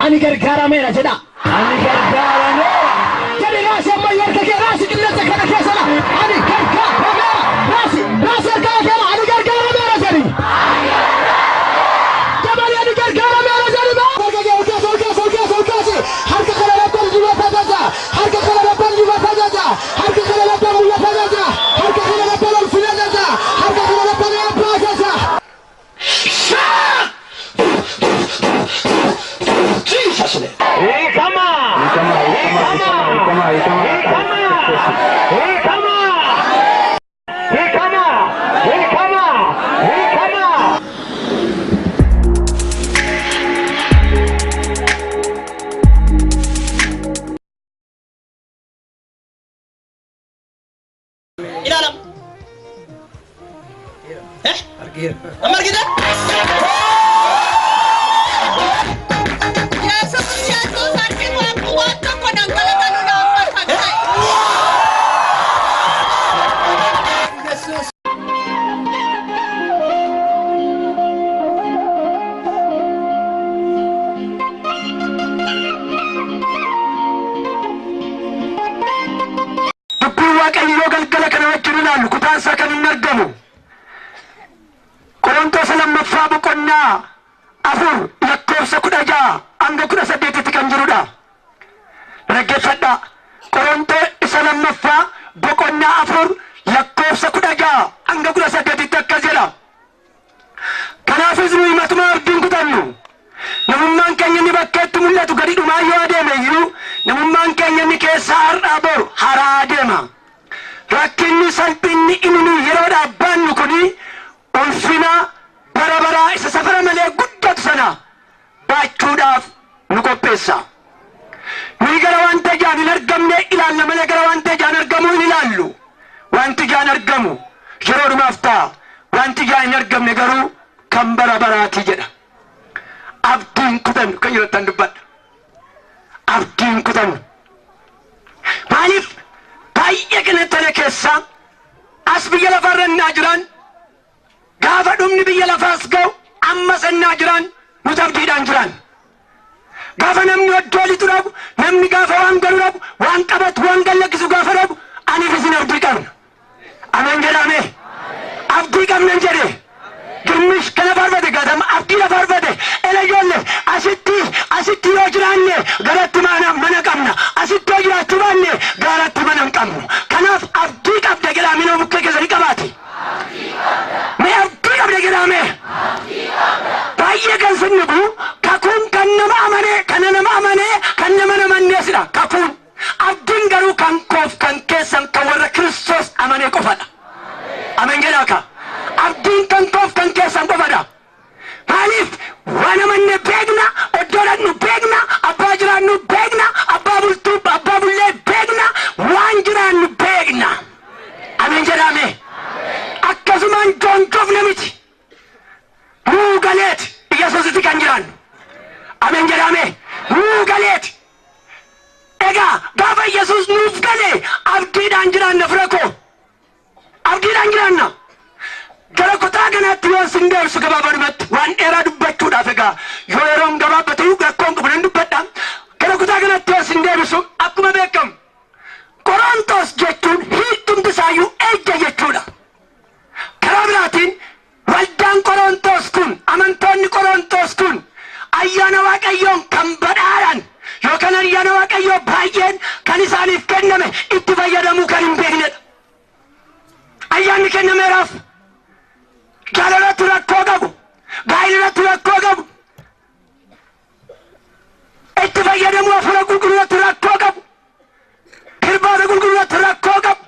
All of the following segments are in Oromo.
Ani gargaarameera jedha. Ani gargaarameera. Jedhi raasi ammayyuu harka kee raasi qilleensa kana keessana. Ani gargaarameera. Raasi raasi harka kee ani gargaarameera jedhi. Jabali ani gargaarameera jedhi. Harka kee ol kaasi ol kaasi ol kaasi ol kaasi. Harka kana labbaan dibata jaja. Harka kana labbaan dibata jaja. Harka kana labbaan mul'ata jaja. Harka kana labbaan ulfina jaja. Harka kana labbaan eebbaa jaja. Jesus name. Hiikama. Hiikama. Hiikama. Hiikama. Hiikama. Hiikama. Hiikama. Ilaalam. Eh? Amma argite? Yesuus Yesuus harki waan tokko dhangala'aa nu dhaabbatan ta'e. Dubbiin Waaqayyoo galgala kana wajjin ilaallu kutaan isaa kan hin argamu. Qorontoos lammaffaa boqonnaa 4 lakkoofsa 16 hanga 18tti kan jirudha. Dhaggeeffadhaa. Qorontoo isa lammaffaa boqonnaa 4 lakkoofsa 16 hanga 18tti akkas jedha. Kanaafis nuyi matuma abdiin kutannu. Namummaan keenya inni bakkeetti mul'atu gadi dhumaa yoo adeeme iyyuu namummaan keenya inni keessaa har'aa boru haraa adeema. Rakkinni salphinni inni nuyi yeroodhaaf baannu kuni ulfina bara baraa isa safara malee guddatu sana baachuudhaaf nu qopheessa. Nuyi gara wanta ijaan hin argamne ilaalla malee gara wanta ijaan argamuu hin ilaallu. Wanti ijaan argamu yeroo dhumaaf ta'a. Wanti ijaan hin argamne garuu kan bara baraati jedha. Abdiin kutannu kan yeroo dubbadha. Abdiin kutannu. Maaliif baay'ee kana tole keessaa as biyya lafarra innaa jiran gaafa dhumni biyya lafaas ga'u ammas innaa jiran nuti abdiidhaan jiran. Gaafa namni iddoo lixu dhabu, namni gaafa waan galu dhabu, waan qabatu, waan gallakkisu gaafa dhabu, aniif isin abdii qabna. Ameen jedhame. Abdii qabna hin jedhe. Girmish kana faarfate gaatama abdii la faarfate. Ela ijoollee asitti asitti yoo jiraanne garatti mana qabna. Asitti yoo jiraachuu baanne gaaratti mana hin qabnu. Kanaaf abdii qabda jedhame nama bukkee keessanii qabaate. Mee abdii qabda jedhame. Baay'ee kan sinni bu'u kakuun kan nama amanee kan nama amanee kan nama namanneesidha kakuun. Abdiin garuu kan koof kan keessan kan warra Kiristoos amanee qofadha. Ameen jedhaa ka. Abdiin kan koof kan keessan qofadha. Maaliif waan amanne beekna, iddoo dhaqnu beekna, abbaa jiraannu beekna, abbaa bultuu abbaa bullee beekna, waan jiraannu beekna. Ameen jedhame. Akkasumaan joonjofne miti. Nuu galeeti Yesuusitti kan jiraannu. Ameen jedhame. Nuu galeeti. Egaa gaafa Yesuus nuuf galee abdiidhaan jiraanna fira koo. Abdiidhaan jiraanna. Gara kutaa kanaatti yoo sin deemsu gabaabadhumatti waan dheeraa dubbachuudhaaf egaa yoo yeroon gabaabbate rakkoon qabu nan dubbadha. Gara kutaa kanaatti yoo sin deebisu akkuma beekamu Qorontos jechuun hiiktumti isaayyuu ejja jechuudha. Karaa biraatiin waldaan Qorontos kun amantoonni Qorontos kun ayyaana Waaqayyoon kan badhaadhan yookaan ayyaana Waaqayyoo baay'een kan isaaniif kenname itti fayyadamuu kan hin beeknedha. Ayyaanni kennameeraaf. Jaalalatti rakkoo qabu, gaa'elarratti rakkoo qabu, itti fayyadamuu hafuura qulqulluutti rakkoo qabu, kirbaata qulqulluutti rakkoo qabu,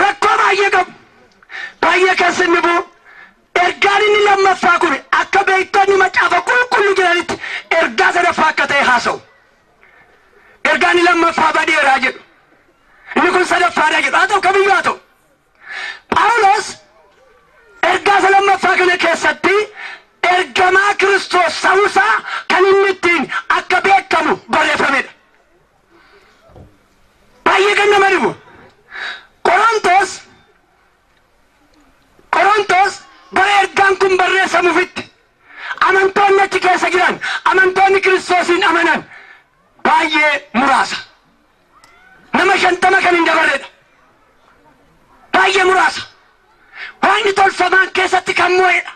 rakkoo baay'ee qabu. Baay'ee keessa inni bu'u. Ergaan inni lammaffaa kun akka beektonni macaafa qulqulluu jedhanitti ergaa sadaffaa akka ta'e haasa'u. Ergaan inni lammaffaa badeeraa jedhu. Inni kun sadaffaadha jedhu. Haa ta'u kamiyyuu haa ta'u. Phaawulos ergaa isa lammaffaa kana keessatti ergamaa Kiristoos ta'uusaa kan inni ittiin akka beekamu barreeffamedha. Baay'ee kan nama dhibu. Qorontos bara ergaan kun barreessamuufitti amantoonni achi keessa jiran amantoonni Kiristoosiin amanan Nama 50 kan hin dabarredha. Baay'ee muraasa. Waaqni tolfamaan keessatti kan mo'edha.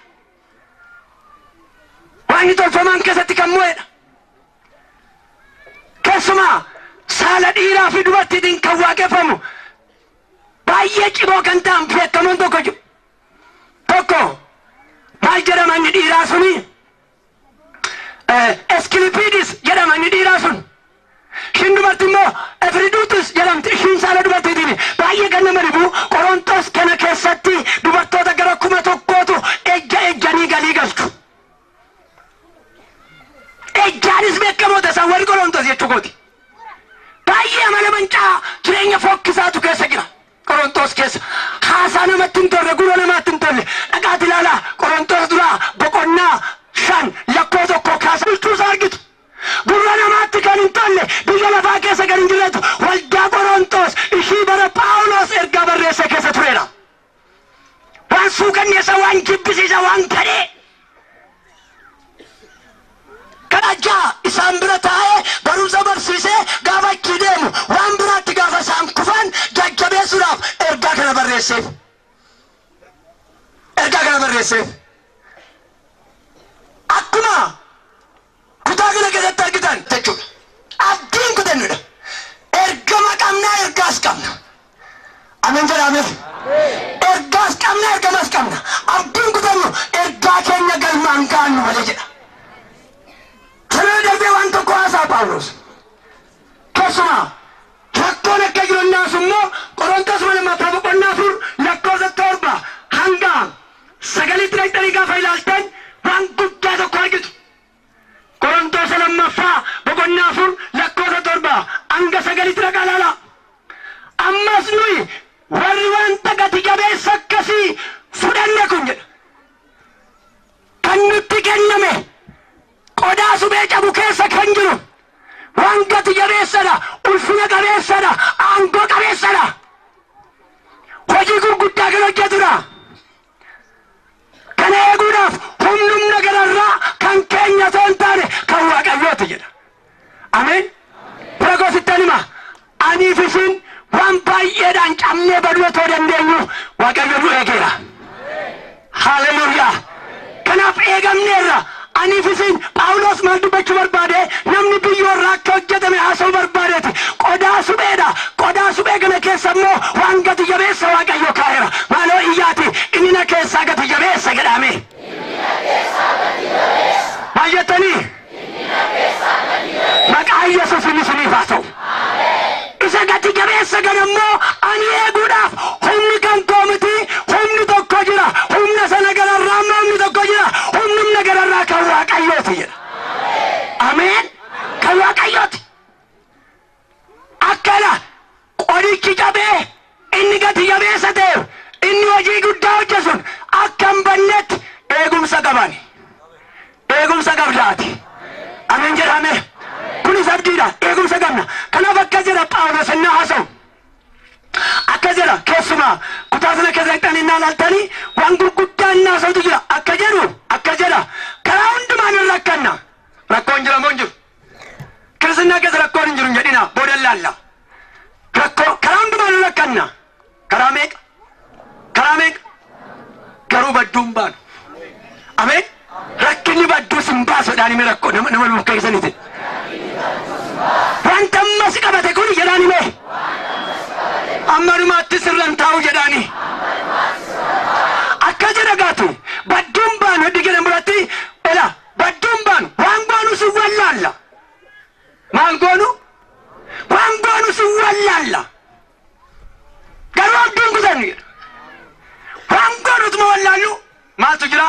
Waaqni tolfamaan keessatti kan mo'edha. Keessumaa saala dhiiraa fi dubartiitiin kan waaqeffamu baay'ee cimoo kan ta'an beekamoon tokko jiru. Tokko maal jedhama inni dhiiraa suni? Eskilipiidis jedhama inni dhiiraa sun. Ishiin dubartii immoo Efriduutus jedhamti. Ishiin saala dubartiitiin baay'ee kan nama dhibu. Qorontos kana keessatti dubartoota gara 1000tu ejja ejjanii galii galchu. Ejjaanis beekamoota isaan warri Qorontos jechuu kooti. Baay'ee amala mancaa jireenya fokkisaatu keessa jira. Qorontos keessa haasaa namatti hin tolle, gurra namaatti hin tolle. Dhaqaati ilaalaa Qorontos duraa boqonnaa 5 lakkoofsa 1 kaasa bulchuusaa argitu. Gurra namaatti kan hin tolle, biyya lafaa keessa kan hin jirretu waldaa Qorontos ishii bara Phaawulos ergaa barreesse keessa turedha. Waan suukanneessa, waan jibbisiisa, waan gadhee. Kadhajjaa isaan bira taa'ee barumsa barsiisee gaafa achi deemu waan biraatti gaafa isaan kufan jajjabeessuudhaaf ergaa kana barreesseef. Ergaa kana barreesseef. Akkuma kutaa kana keessatti argitan jechuudha. Abdiin kutannudha. Ergama qabna, ergaas qabna. Ameen jedhameef. Ergaas qabna, ergamas qabna. Abdiin kutannu ergaa keenya galmaan gaannu malee jedha. Sana darbee waan tokko haasaa Phaawulos. Keessumaa rakkoon akka jiru innaasu immoo Qorontos 2 boqonnaa 4 lakkoofsa 7 hanga 9tti dhaqxanii gaafa ilaaltan waan guddaa tokko argitu. Qorontos 2 boqonnaa 4 lakkoofsa 7 hanga 9tti dhaqaa ilaalaa. Ammas nuyi warri wanta gati jabeessa akkasii fudhanne kun jedha. Kan nutti kenname qodaa suphee cabu keessa kan jiru waan gati jabeessadha, ulfina qabeessadha, aangoo qabeessadha. Hojii gurguddaa kan hojjetudha. Kana eeguudhaaf humnumna gararraa kan keenya osoo hin taane kan Waaqayyooti jedha. Ameen. Bira hima. Aniif isin waan baay'eedhaan cabnee baduu otoo dandeenyu Waaqayyo nu eegeera. Haleluuyaa. Kanaaf eegamneerra. Aniif isin Phaawulos maal dubbachuu barbaade? Namni biyyoorraa akka hojjetame haasa'uu barbaadeeti. Qodaa supheedha. Qodaa suphee kana keessa immoo waan gati jabeessa Waaqayyo kaa'eera. Maaloo iyyaati inni na keessaa gati jabeessa jedhame. Maal jettanii? Maqaa Yesuus inni isiniif haa ta'u. Isa gati jabeessa kana immoo ani eeguudhaaf humni kan koo miti, humni tokko jira. Humna sana gararraa immoo humni tokko jira. Humni humna gararraa kan Waaqayyooti jedha. Ameen. Kan Waaqayyooti. Akkana qodichi cabee inni gati jabeessa ta'e inni hojii guddaa hojjetu sun akka hin bannetti eegumsa qabani. Eegumsa qabdaati. Ameen jedhame. Kunis abdiidha. Eegumsa qabna. Kanaaf akkas jedha Phaawulos innaa haasa'u. Akkas jedha keessumaa kutaa sana keessa dhaqxanii innaa ilaaltanii waan gurguddaa innaa haasa'utu jira. Akka jedhu akkas jedha. Karaa hundumaan hin rakkanna. Rakkoon jira moo hin jiru? Kiristinnaa keessa rakkoon hin jiru hin jedhina booda ilaalla. Rakkoo karaa hundumaan hin rakkanna. Karaa meeqa? Karaa meeqa? Garuu badduu hin baanu. Ameen. Rakkinni badduu sin baasu jedhaan hime rakkoo nama lubbuu keessaniiti. Wanta ammas qabate kun jedhaan hime. Amma dhumaatti sirran taa'u jedhaani. Akka jedha gaatu badduun baanu hiddi jedhan biratti ola badduun baanu waan goonu si wallaalla. Maal goonu? Waan goonu si wallaalla. Garuu abdiin kutannu jedha. Waan goonutuma wallaallu maaltu jira?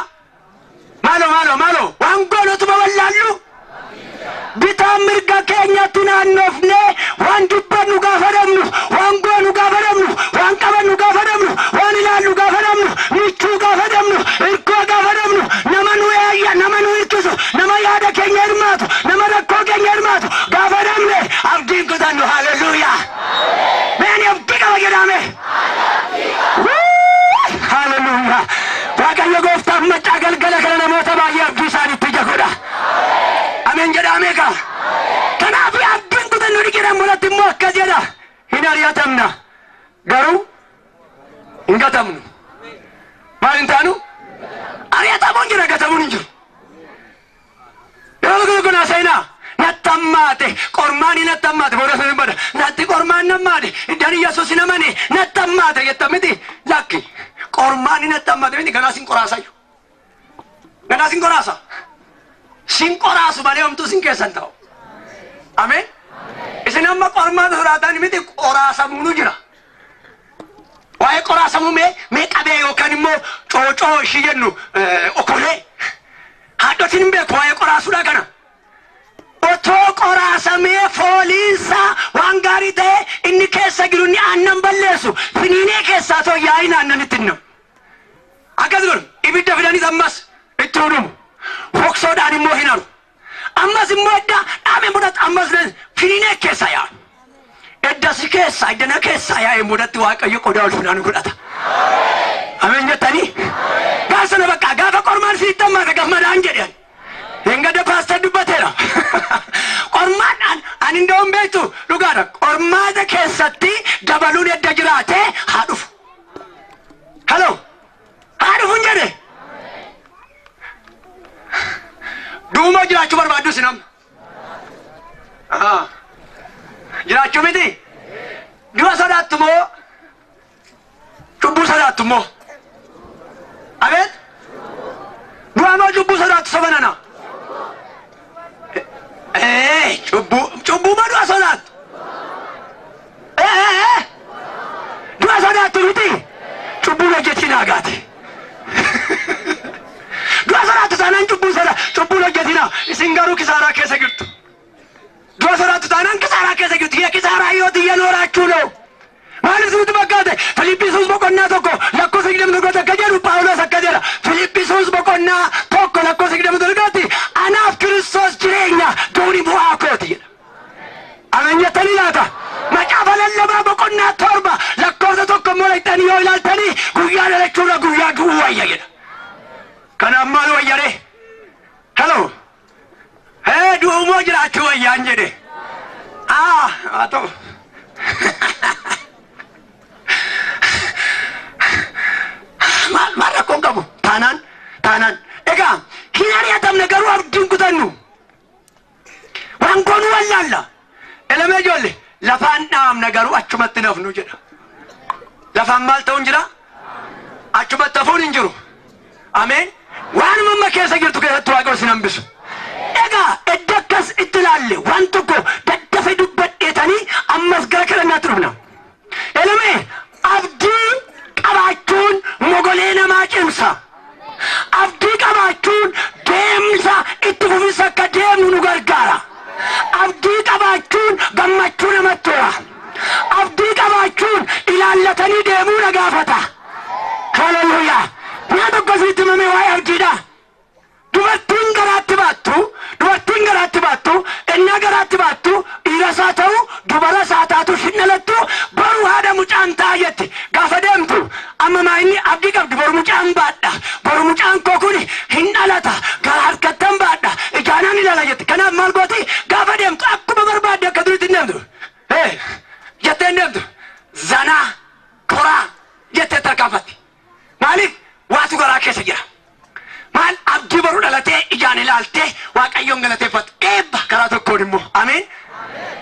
Maaloo maaloo maaloo waan goonutuma wallaallu. Bitaa mirga keenyatti naannofnee waan dubbannu gaafa dhabnu, waan goonu gaafa dhabnu, waan qabannu gaafa dhabnu, waan ilaallu gaafa dhabnu, michuu gaafa dhabnu, hirkoo gaafa dhabnu, nama nu eeyya, nama nu hirkisu, nama yaada keenya hirmaatu, nama rakkoo keenya hirmaatu gaafa dhabne abdiin kutannu. Haleluuyaa. Meeni abdii qaba jedhame. Haleluuyaa. Waaqayyo gooftaan maccaa galgala kana namoota baay'ee abdii isaaniitti ija godha. Ameen jedhamee kaa. Kanaaf abdiin kutannu ni jedhamu irratti immoo akkas jedha. Hin ari'atamna garuu hin gatamnu. Maal hin taanu? Ari'atamuun jira, gatamuun hin jiru. Yeroo tokko tokko naasayinaa nattammaate qormaani nattammaate booda sun hin bada natti qormaan nammaate iddaan Yesuus hin amane nattammaate jetta miti lakki qormaani nattammaate miti ganaa sin qoraasayyuu. Ganaa sin qoraasa. Sin qoraasu malee homtuu sin keessan ta'u. Ameen. Isin amma qormaata sodaatan miti qoraasamuunu jira. Waa'ee qoraasamuu mee qabee yookaan immoo coocoo ishii jennu okolee. Haadhotiin hin beeku waa'ee qoraasuudha kana. Otoo qoraasamee fooliinsaa waan gaarii ta'e inni keessa jiru inni aannan balleessu finiinee keessaa too yaa'iin aannan itti hinnamu. Akkas godhu ibidda fidanis ammas itti hudumu. Foksoodhaan immoo hin haru. Ammas immoo edda dhaabeen mudatu ammas finiinee keessa yaa'a. Edda si keessa edda na keessa yaa'ee mudatti Waaqayyo qodaa ulfinaa nu godhata. Ameen jettanii? Gaafa sana bakka gaafa qormaan sitti hammaate gammadaan jedhan. Hin pastor dubbateera. Qormaan ani nda'uun beektu dhugaadha. Qormaata keessatti dabaluun edda jiraatee haa dhufu. Hello. Haa dhufu hin jedhe. Duuma jiraachuu barbaaddu isin amma. Jiraachuu miti. Du'a sodaattu moo? Cubbuu sodaattu moo? Abeet? Du'a moo cubbuu sodaattu soba nana? Cubbuu moo du'a sodaattu? Du'a sodaattu miti. Cubbuu hojjetiin haagaate. Du'a sodaattu taanaan cubbuu hojjetina. Isin garuu kisaaraa keessa jirtu. Du'a sodaattu taanaan kisaaraa keessa jirtu. የኪሳራ ህይወት እየኖራችሁ ነው። Maaliif sitti fakkaate? Filiphisius boqonnaa 1 lakkoofsa 21 akka jedhu Phaawulos akka jedha. Filiphisius boqonnaa 1 lakkoofsa 21 anaaf Kiristoos jireenya duuni bu'aa kooti jedha. Ameen jettanii laata? Macaafa lallabaa boqonnaa 7 lakkoofsa 1 immoo dhaqxanii yoo ilaaltanii guyyaa dhalachuurra guyyaa du'uu wayya jedha. Kanaaf maal wayyaree? Hello. Du'uu moo jiraachuu wayyaan jedhe. Haa ta'u. Maal rakkoon qabu? Taanaan. Egaa hin ari'atamne garuu abdiin kutannu. Waan goonuu wallaalla. Elemee ijoollee lafaan dhaamna garuu achumatti nafnu jedha. Lafaan maal ta'uun jira? Achumatti hafuun hin jiru. Ameen. Waanuma amma keessa jirtu keessatti Waaqayyo sin hambisu. Egaa edda akkas itti ilaalle waan tokko daddafe dubbadheetanii ammas gara kadhannaatti dhufna. Elemee abdii qabaachuun mogolee namaa cimsa. Abdii qabaachuun deemsa itti fufinsa akka deemnu nu gargaara. Abdii qabaachuun gammachuu namatti tola. Abdii qabaachuun ilaallatanii deemuu na gaafata. Haleluuyaa. Mi'a tokko sitti himame waa'ee abdiidha. Dubartiin garaatti baattu, ennaa garaatti baattu, dhiiras haa ta'u, dubaras haa taatu, hin dhalattu, boru haadha mucaan ta'a jetti. Gaafa deemtu amma maayinni abdii qabdi, boru mucaan baadha, boru mucaan koo kun hin dhalata, gara harkattan baadha, ijaanaan ilaala jetti. Kanaaf maal gooti? Gaafa deemtu akkuma barbaadde akka duriitti hin deemtu. Jettee hin deemtu. Zanaa, koraa jettee tarkaanfatti. Maaliif? Waatu garaa keessa jira. Maal abdii boru dhalatee ijaan ilaaltee Waaqayyoon galateeffattu. Eebba karaa tokkoon immoo. Ameen.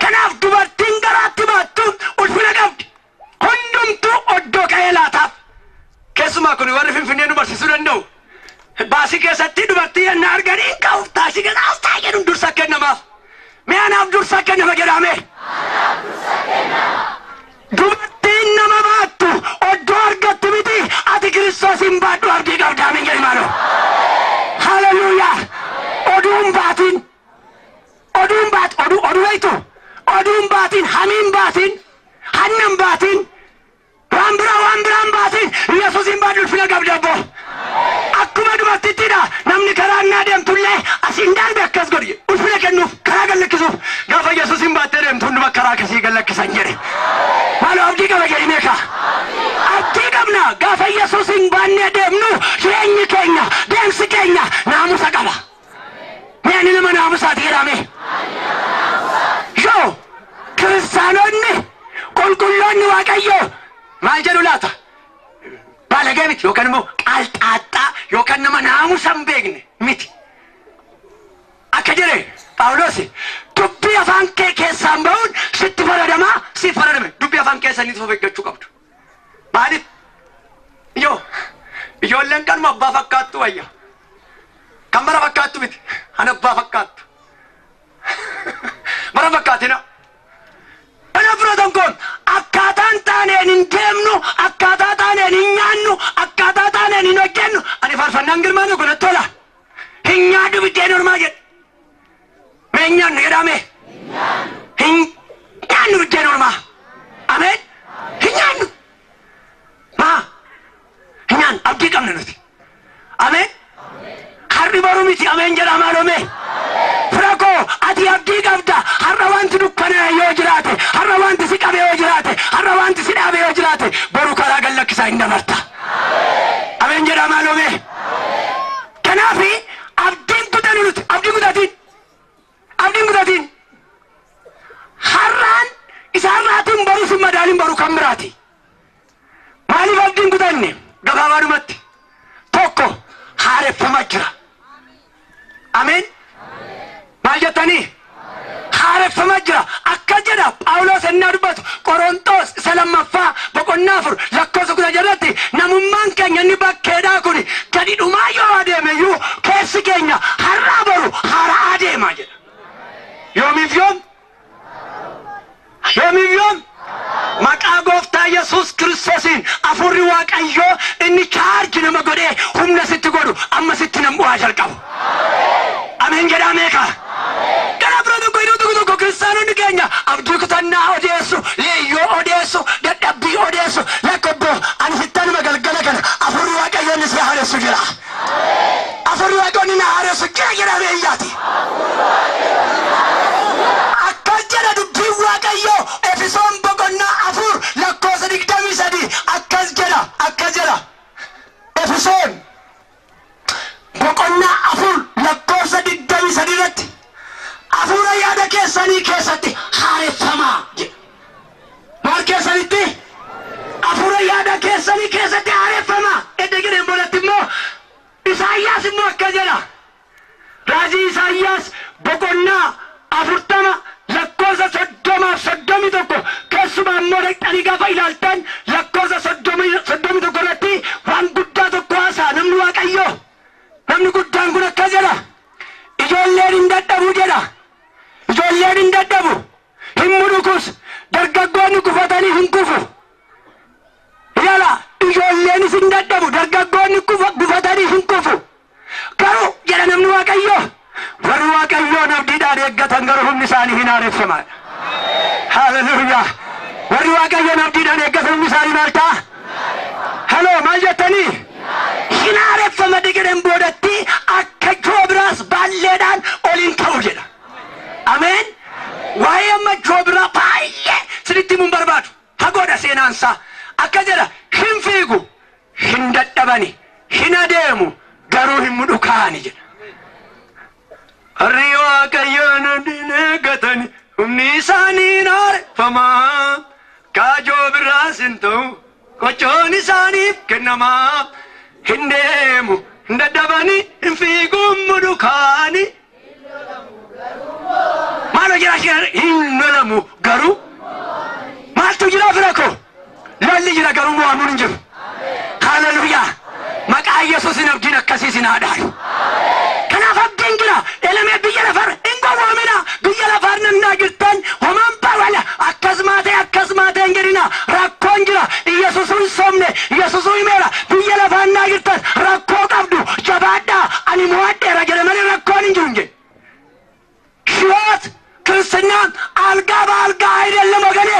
Kanaaf dubartiin garaatti baattu ulfina qabdi. Hundumtuu oddoo ka'ee laataaf. Keessumaa kun warri Finfinnee nu barsiisuu danda'u. Baasii keessatti dubartii yennaa arganii hin ka'uuf taasii keessa as taa'ee jedhuun dursa kennamaaf. Mee anaaf dursa kennama jedhame. Dubartiin nama baattu oddoo argattu miti ati Kiristoos hin baadhu abdii qabda. Ameen jedhi maaloo. Haleluuyaa. Oduun baatiin. Oduun baat oduu oduu beektu. Oduun baatiin hamiin baatiin hannan baatiin waan biraan baatiin Yesuus hin baadhu ulfina qabda abbo. Akkuma dubartittiidha namni karaa innaa deemtullee asiin darbe akkas godhi ulfina kennuuf karaa gallakkisuuf gaafa Yesuus hin baattee deemtu hunduma karaa kasii gallakkisan jedhe. Maaloo abdii qaba jedhi meeqa? Abdii qabna gaafa Yesuus hin baannee deemnu jireenyi keenya deemsi keenya naamusa qaba. Mee ani nama naamusaati jedhame. Yoo kiristaanonni qulqulluu Ergamoonni Waaqayyoo maal jedhu laata? Baalagee miti yookaan immoo qalxaaxxaa yookaan nama naamusa hin beekne miti. Akka jedhe Phaawulos dubbii afaan kee keessaan ba'uun sitti faradamaa siif faradame dubbii afaan keessaniitu of eeggachuu qabdu. Maaliif? Ijoo ijoolleen kanuma abbaa fakkaattu wayya. Kan bara fakkaattu miti kan abbaa fakkaattu. Bara fakkaatina. Kanaaf firoota koo akkaataan taaneen hin deemnu, akkaataa taaneen hin nyaannu, akkaataa taaneen hin hojjennu. Ani faarfannaan girmaan kun natti tola. Hin nyaadhu biddeen ormaa jedhe. Mee hin nyaannu jedhame. Hin nyaannu biddeen ormaa. Ameen. Hin nyaannu. Maa? Hin nyaannu abdii qabna nuti. Ameen. Har'i boru miti ameen jedhaa maaloo. Fira koo ati abdii qabda. Har'a wanti dukkanaa'e yoo jiraate, har'a wanti si qabe yoo jiraate, har'a wanti si dhaabe yoo jiraate, boru karaa gallakkisaa hin dabarta. Ameen jedhaa maaloo. Kanaaf abdiin kutannu nuti abdiin kutatiin. Abdiin kutatiin. Har'aan isa har'aatiin borus hin madaalin boru kan biraati. Maaliif abdiin kutanne? Gabaabaadhumatti. Tokko haareffamaa jira. Ameen. Maal jettanii? Haareffamaa jira. Akka jedha Phaawulos ennaa dubbatu Qorontos isa lammaffaa boqonnaa 4 lakkoofsa 10 jalatti namummaan keenya inni bakkeedhaa kun gadi dhumaa yoo adeeme iyyuu keessi keenya har'aa boru haaraa adeema jedha. Yoomiif yoom? Yoomiif yoom? Maqaa gooftaa Yesuus Kiristoosiin afurri Waaqayyoo inni chaarji nama godhee humna sitti godhu amma sitti nam bu'aa jalqabu. Ameen jedhaa meeqa? Gara bira tokko yeroo tokko tokko kiristaanonni keenya abdii kutannaa odeessu, leeyyoo odeessu, dadhabbii odeessu. Lakkobboo ani sittanuma galgala kana afurri Waaqayyoo inni si haaressu jira. Afurri Waaqayyoo inni na haaressu jira jedhamee iyyaati. Akkas jedha dubbiin Waaqayyoo Efesoon boqonnaa 4 lakkoofsa 23 akkas jedha akkas jedha. Efesoon boqonnaa 4 lakkoofsa 23 irratti hafuura yaada keessanii keessatti haareffamaa jedha. Maal keessanitti? Hafuura yaada keessanii keessatti haareffamaa. Edda jedheen boodatti immoo Isaayyaas immoo akkas jedha. Raajii Isaayyaas boqonnaa 40 lakkoofsa 30 fi 31 keessumaa immoo dhaqxanii gaafa ilaaltan lakkoofsa 31 irratti waan guddaa tokko haasa'a namni Waaqayyoo. Namni guddaan kun akkas jedha. Ijoolleen hin dadhabu jedha. Ijoolleen hin dadhabu. Hin mudukus. Dargaggoonni kufatanii hin kufu. Ilaala ijoolleenis hin dadhabu. Dargaggoonni gufatanii hin kufu. Garuu jedha namni Waaqayyoo. Warri Waaqayyoon abdiidhaan eeggatan garuu humni isaanii hin haareffamaadha. Haleluuyaa. Warri Waaqayyoon abdiidhaan eeggatan humni isaanii maal ta'a? Haloo maal jettanii? Hin haareffama jedheen boodatti akka joobiraas baalleedhaan ol hin ka'u jedha. Ameen. Waa'ee amma joobiraa baay'ee sinitti himuun barbaadu. Fagoodha seenaansaa. Akka jedha hin fiigu, hin dadhabani, hin adeemu, garuu hin mudhukaani jedha. Warri Waaqayyoon abdiin eeggatan humni isaanii hin haareffamaa. Kaajoo biraas hin ta'u, qochoon isaaniif kennamaa. Hin deemu, hin dadhabani, hin fiigu, mudhukaani. Maal jira hin lolamu garuu maaltu jira fira koo? Lolli jira garuu mo'amuun hin jiru. Haleluuyaa. Maqaa Yesuusin abdiin akkasii sin haa dhaalu. Kanaaf abdiin jira. Elemee biyya lafar hin gowwoomina. Biyya lafar nannaa jirtan homaan bawala akkas maatee akkas maatee hin jedhina. Rakkoon jira. Yesuusu hin soomne. Yesuusu himeera. Biyya lafaa nannaa jirtan rakkoo qabdu jabaadhaa. Ani mo'adheera jedhe malee rakkoon hin jiru hin jedhe. ሕይወት ክርስትና አልጋ በአልጋ አይደለም ወገኔ።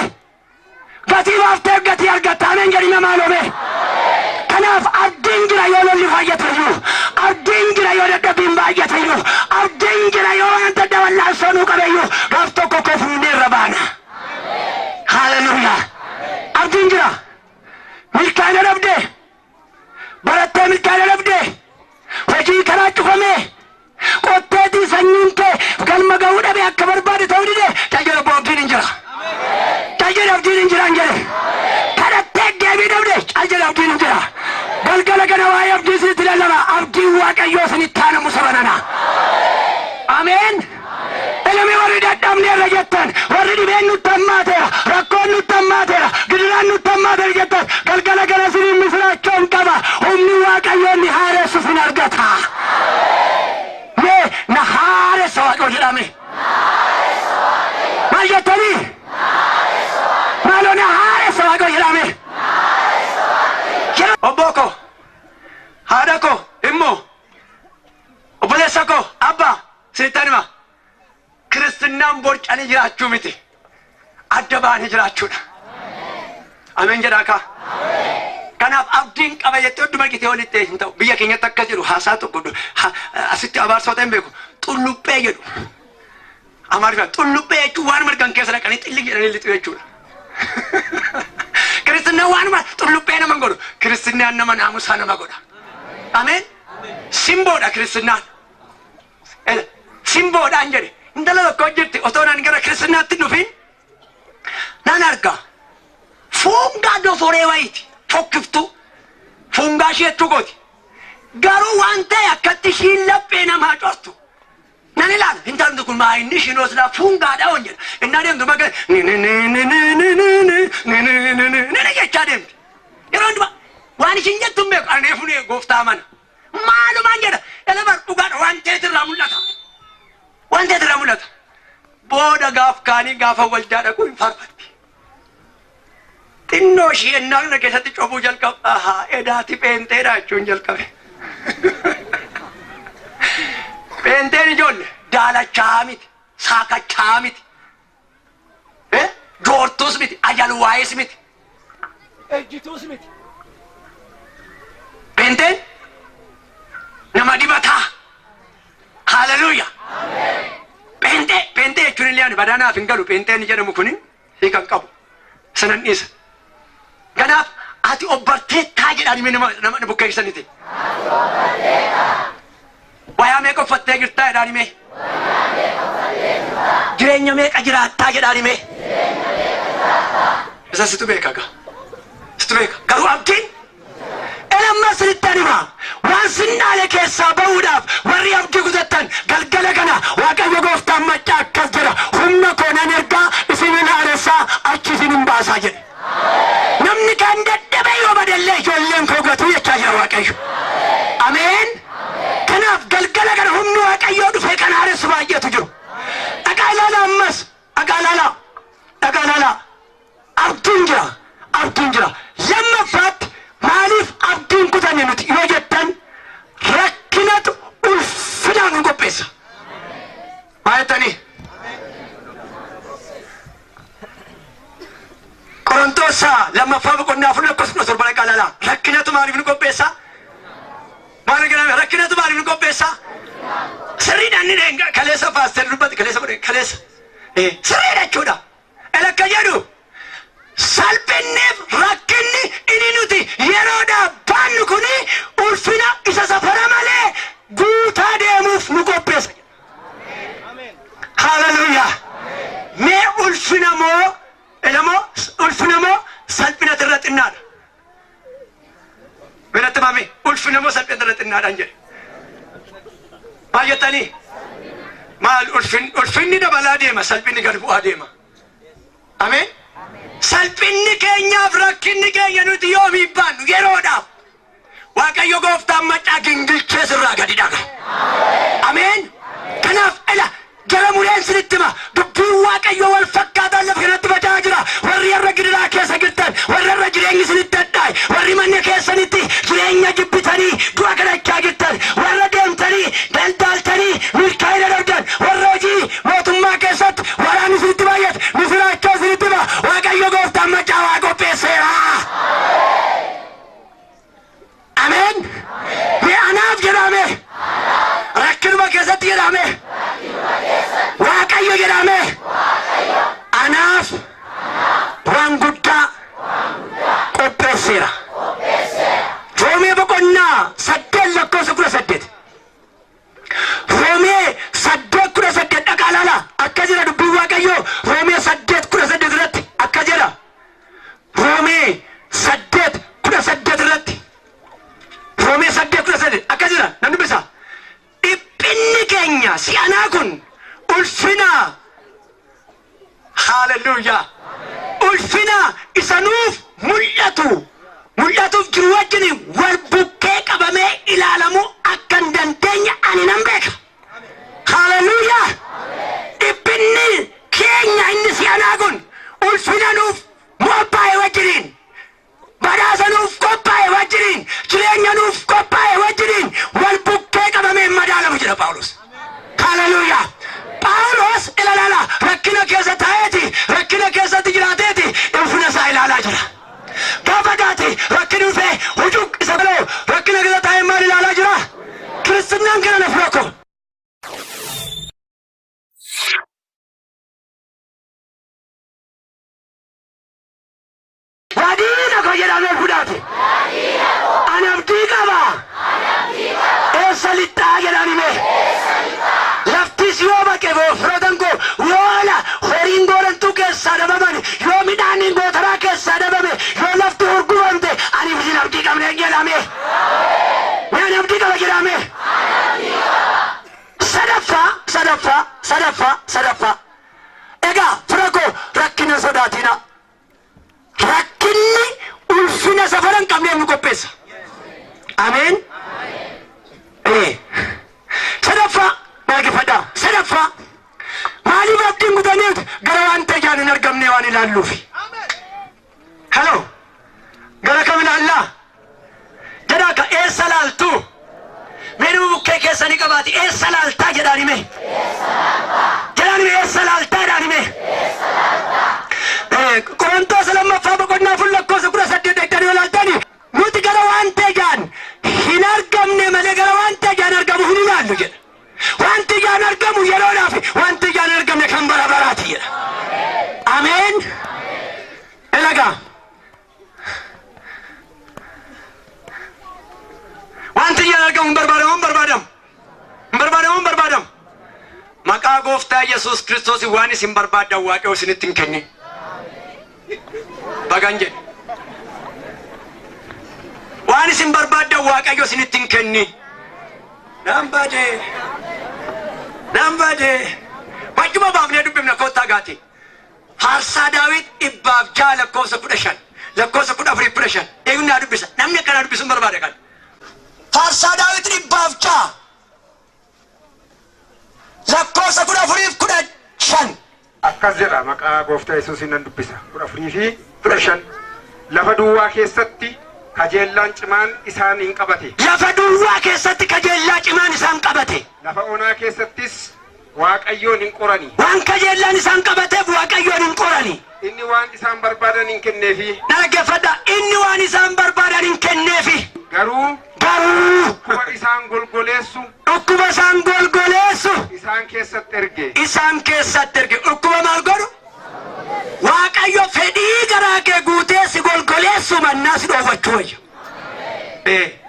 ገቲ ባፍቴ ገቲ አርገታ አሜን jedhime maaloo. Kanaaf abdiin jira yoo lolli baay'ate iyyuu, abdiin jira yoo dadhabbiin baay'ate iyyuu, abdiin jira yoo wanta dawallaansoo nuu qabe iyyuu gaaf tokko kofuunee irra baana. Haleluuyaa. Abdiin jira. Milkaa'ina dhabdee, barattee milkaa'ina dhabdee, hojii karaa cufamee, qotteetii sanyiin kee galma ga'uu dhabe akka barbaade ta'uu dide caljala abdiin hin jira. Cal jedhe abdiin hin jiraan jedhe. Kadhattee deebii dhabde cal jedhe abdiin hin jira. Galgala kana waa'ee abdii isinitti lallaba. Abdiin Waaqayyoo isinitti aanamu saba nana. Ameen. Ilmi warri dadhabneerra jettan, warri dhibeen nutti hammaateera, rakkoon nutti hammaateera, gidiraan nutti hammaateera jettan, galgala kana isiniin misiraachoon qaba. Humni Waaqayyoo inni haaressu isin argata. Mee na haaressa Waaqayyo jedhame. Maal jettanii? Maaloo na haaressa Waaqayyo jedhame. Obbo koo, haadha koo, immoo obboleessa koo, abbaa isinitti hima. Kiristinnaan borcanii jiraachuu miti. Adda ba'anii jiraachuudha. Ameen jedhaa kaa. Kanaaf abdiin qaba jettee hunduma gitee walitti hin ta'u. Biyya keenyatti akkas jedhu haasaa tokko asitti abaarsoota hin beeku. Xulluphee jedhu. Amaariffaan xulluphee jechuun waan margan keessa dhaqanii xilli jedhanii lixu jechuudha. Kiristinnaan waanuma xulluphee nama hin godhu. Kiristinnaan nama naamusaa nama godha. Ameen. Simboodha kiristinnaan. Simboodhaan jedhe. Intala tokko jirti otoo naan gara kiristinaatti dhufin nan arga. Fuungaa doforee wayiiti fokkiftuu fuungaa ishee jechuu kooti. Garuu waan ta'e akkatti ishiin laphee namaa cortu. Nan ilaala intalli kun maa inni ishiin oslaa fuungaadha on jedha. Innaa deemtu maga ni ni ni ni ni ni ni ni ni ni ni ni jechaa deemti. Yeroo hundumaa waan ishiin jettu hin beeku ani reefu gooftaa mana. Maalumaan jedha elaba dhugaadha waan ta'etu irraa mul'ata. Waan ta'etu irraa mul'ata. Booda gaaf kaanii gaafa waldaa dhaquu hin faarfatti. Xinnoo ishee ennaa keessatti cobuu jalqabe. Ahaa edaati pheenteedha jechuun jalqabe. Pheenteen ijoollee daalachaa miti, saakachaa miti, joortuus miti, ajalwaayis miti, ejjituus miti. Pheenteen nama dibataa. Haleluuyaa. Pheenxee pheenxee jechuun illee ani badaanaaf hin galu pheenxeen jedhamu kun hiikan qabu sanan dhiisa. Kanaaf ati obbarteettaa jedhaan hime nama bukkeessaniiti. Wayaa meeqa uffattee jirtaa jedhaan hime. Jireenya meeqa jiraattaa jedhaan hime. Isa situ beeka gaa. Situ beeka. Garuu abdiin Elamma isinitti hima. Waan sinnaale keessaa bahuudhaaf warri abdii kutattan galgala kana Waaqayyo gooftaan maccaa akkas jedha. Humna koo nan ergaa isinin haaressaa achi isinin baasaa jedhe. Namni kan dadhabe yoo badellee ijoolleen koo gatuu jechaa jira Waaqayyo. Ameen. Kanaaf galgala kana humni Waaqayyoo dhufee kan haaressu baay'eetu jiru. Dhaqaa ilaalaa ammas. Dhaqaa ilaalaa. Dhaqaa ilaalaa. Abdiin jira. Abdiin jira. Lammaffaatti maaliif abdiin kutanne nuti yoo jettan rakkinatu ulfinaan nu qopheessa. Maal jettanii? Qorontoos lammaffaa boqonnaa 4 lakkoofsa 17 dhaqaa ilaalaa. Rakkinatu maaliif nu qopheessa? Maal jedhame? Rakkinatu maaliif nu qopheessa? Sirriidhaan ni kaleessa paaster dubbate kaleessa godhe kaleessa. Sirriidha jechuudha. Elakka jedhu salphinniif rakkinni inni nuti yeroodhaaf baannu kuni ulfina isa safara malee guutaa deemuuf nu qopheessa. Haleluuyaa. Mee ulfina moo elamoo ulfina moo salphinatu irra xinnaadha? Biratti maami ulfina moo salphinatu irra xinnaadhaan jedhe. Maal jettanii? Maal ulfinni dabalaa deema salphinni gad bu'aa deema. Ameen. Salphinni keenyaaf rakkinni keenya nuti yoomii baannu yeroodhaaf Waaqayyo gooftaan maccaa gingilchee sirraa gadi dhaga. Ameen. Kanaaf ila jara mureen sinitti hima dubbiin Waaqayyo wal fakkaataan lafa kanatti faca'aa jira. Warri har'a gidiraa keessa jirtan, warri har'a jireenyi isinitti hadhaa'e, warri mana keessanitti jireenya jibbitanii du'a kadhachaa jirtan, warra deemtanii daldaltanii milkaa'ina dhabdan, warra hojii mootummaa keessatti waraanni isinitti baay'ate, misiraachoo isinitti hima Waaqayyo gooftaan maccaa waa qopheesseera. Ameen. Mee anaaf jedhame. Rakkinuma keessatti jedhame. Waaqayyo jedhame. Anaaf waan guddaa qopheesseera. Roomee boqonnaa 8 lakkoofsa 18. Roomee 8:18 dhaqaa ilaalaa. Akka jira dubbiin Waaqayyoo Roomee 8:18 irratti akka jira. isa nuuf mul'atu mul'atuuf jiru wajjin wal bukkee qabamee ilaalamuu akka hin dandeenye ani nan beeka. Haleluuyaa! Dhiphinni keenya inni si'anaa kun ulfina nuuf qophaa'e wajjiniin, badhaasa nuuf qophaa'e wajjiniin, jireenya nuuf qophaa'e wajjiniin wal bukkee qabamee hin madaalamu jedha Phaawulos. Haleluuyaa! Phaawulos ilaalaala rakkina keessa taa'eeti, rakkina keessatti jiraateeti ulfina isaa ilaalaa jira. Gaafa gaati rakkinni dhufee hucuu isa baloo rakkina keessa taa'ee maal ilaalaa jira? Kiristinnaan kana na fura koo. Wadiina koo jedhamee fudhate. Ani abdii qaba. Eessa lixxaa jedhaan hime. Laftis yoo baqe firoota koo yoo horiin goorantuu keessaa dhabaman, yoo midhaan gootaraa keessaa dhabame, yoo lafti hurgufamte, ani isin abdii qabne jedhame. Ani abdii qaba jedhame. Sadaffaa, sadaffaa, sadaffaa, sadaffaa. Egaa fira koo, rakkina sodaatina. Rakkinni ulfina safara hin qabneef nu qopheessa. Ameen. Sadaffaa dhaggeeffadhaa. Sadaffaa, maaliif abdiin kutaneef? Gara waan ta'e ijaan hin argamne waan ilaalluufi. Hello. Gara kam ilaallaa? Jedhaa ka, eessa laaltu? Mee nama bukkee keessanii qabaati, eessa laaltaa jedhaan hime. Jedhaan hime, eessa laaltaa jedhaan hime. Qorontoos lammaffaa boqonnaa 4 lakkoofsa 18 dhaqxanii ilaaltani, nuti gara waan ta'e ijaan hin argamne malee gara waan ta'e ijaan argamu hin ilaallu jedha. Wanti ijaan argamu yeroodhaaf, wanti ijaan argamne kan bara baraati jedha. Ameen. Elagaa. Wanti ijaan argamu hin barbaadamu, hin barbaadamu. Hin barbaadamu, hin barbaadamu. Maqaa Gooftaa Yesuus Kiristoos, waan isin barbaaddan Waaqayyo isinitti hin kennin. Bagan jedhe. Waan isin barbaaddan Waaqayyo isinitti hin kennin. Naan badee. Naan badee. Wajjuma baafnee dubbifna, kottaa gaati. Faarsaa Daawit 106 lakkoofsa 15. Lakkoofsa 14 15. Eenyu naa dubbisa? Namni akkanaa dubbisuun barbaada kan. Faarsaa Daawit 106 lakkoofsa 14 15. Akkas jedha, maqaa Gooftaa Yesuusiin nan dubbisa. 14 fi 15. Lafa duwwaa keessatti kajeellaan cimaan isaan hin qabate. Lafa duwwaa keessatti kajeellaa cimaan isaan qabate. Lafa onaa keessattis Waaqayyoon hin qorani. Waan kajeellaan isaan qabateef Waaqayyoon hin qorani. Inni waan isaan barbaadan hin kenneefi. Dhaggeeffadha. Inni waan isaan barbaadan hin kenneefi. Garuu Garuu dhukkuba isaan golgoleessu dhukkuba isaan golgoleessu isaan keessatti erge. Isaan keessatti erge. Dhukkuba maal godhu? Waaqayyo fedhii garaa kee guutee si golgoleessu mannaa si dhoowwachuu wayya. Ee.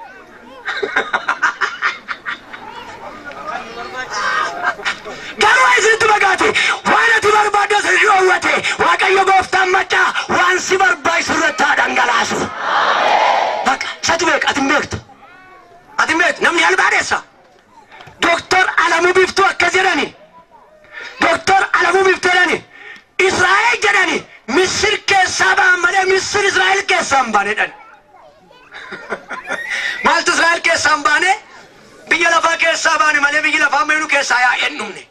Garuu isinitti magaati, waan ati barbaaddu si dhoowwate, Waaqayyo Gooftaan maccaa waan si barbaachisu irratti haa dhangalaasu. Baqa isatu beeka, ati hin beektu. Ati hin beektu, namni albaadeessa. Doktor Alamuu Biiftuu akkas jedhani. Doktor Alamuu Biiftuu jedhani. Israa'el jedhani Misir keessaa ba'an malee Misir Israa'el keessaa hin baane jedhani. Maaltu Israa'el keessaa hin baane? Biyya lafaa keessaa baane malee biyyi lafaa ammayyuu keessaa yaa'ee hin dhumne.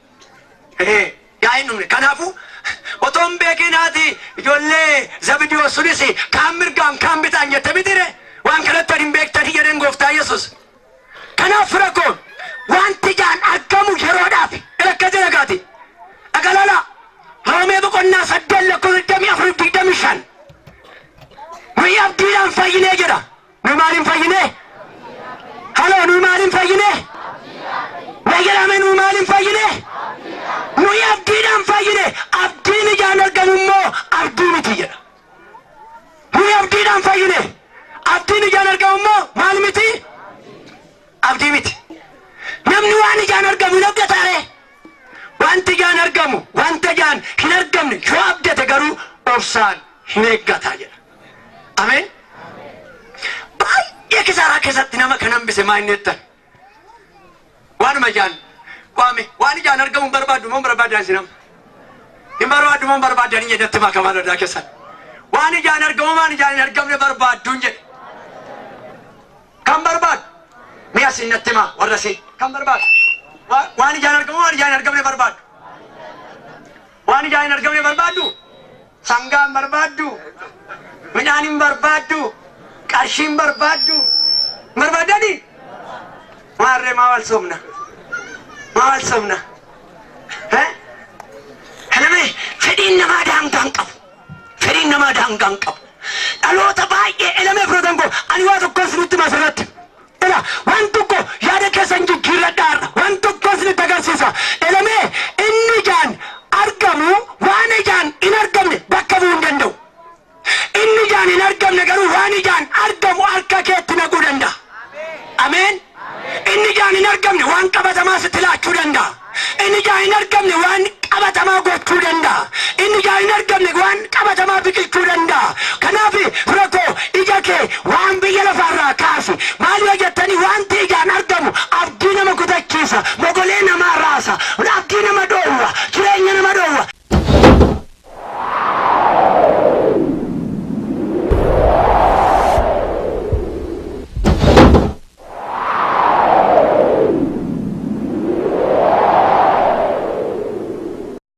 Yaa'ee hin dhumne. Kanaafuu otoo hin beekin haati ijoollee Zabidiyoos sunis kaan mirgaan kaan bitaan jette mitire, waan kanatti ani hin beektanii jedheen Gooftaa Yesuus. Kanaaf fira koo, wanti ijaan argamu yeroodhaaf akkas jedha gaati. Dhagalala, Roomee boqonnaa 8 lakkoofsa 24 25. Nuyi abdiidhaan fayyinee jedha. Nuyi maaliin fayyinee? Haloo, nuyi maaliin fayyinee? Mee jedhame, nuyi maaliin fayyinee? Nuyi abdiidhaan fayyine. Abdiin ijaan argamu immoo abdii miti jedha. Nuyi abdiidhaan fayyine. Abdiin ijaan argamu immoo maal miti? Abdii miti. Namni waan ijaan argamu hin abdata ree? Wanti ijaan argamu, wanta ijaan hin argamne yoo abdate garuu obsaan hin eeggata jedha. Ameen. Baay'ee kisaaraa keessatti nama kan hambise maa inni jettan? Waanuma ijaan waame, waan ijaan argamu hin barbaaddu moo hin barbaadan isin amma? Hin barbaaddu moo hin barbaadan jedhatti makamaa lolaa keessan? Waan ijaan argamu waan ijaan hin argamne barbaadduun jedhe. Kan barbaadu? Mi'a siin natti himaa warra siin. Kan barbaadu? Waan ijaan argamu waan ijaan hin argamne barbaadu. Waan ijaan hin argamne barbaaddu? Sangaa hin barbaaddu? Midhaan hin barbaaddu? Qarshii hin barbaaddu? Hin barbaaddanii? Maarree maa wal soomna? Maa wal soomna? Kaname fedhiin namaa daangaa hin qabu. Fedhiin namaa daangaa hin qabu. Dhaloota baay'ee elemee fudhatan koo ani waa tokko isinitti hima asirratti. Ila waan tokko yaada keessan jijjiirradhaa har'a. Waan tokko isinitti agarsiisa. Elemee inni ijaan argamu waan ijaan hin argamne bakka bu'uu hin danda'u. Inni ijaan hin argamne garuu waan ijaan argamu harka keetti naquu danda'a. Ameen. Inni ijaan hin argamne waan qabatamaa sitti laachuu danda'a. Inni ijaan hin argamne waan qabatamaa gochuu danda'a. Inni ijaan hin argamne waan qabatamaa biqilchuu danda'a. Kanaaf fira koo ija kee waan biyya lafaarraa kaasi. Maal yoo jettanii wanti ijaan argamu abdii nama kutachiisa, mogolee namaa raasa, abdii nama dhoowwa, jireenya nama dhoowwa.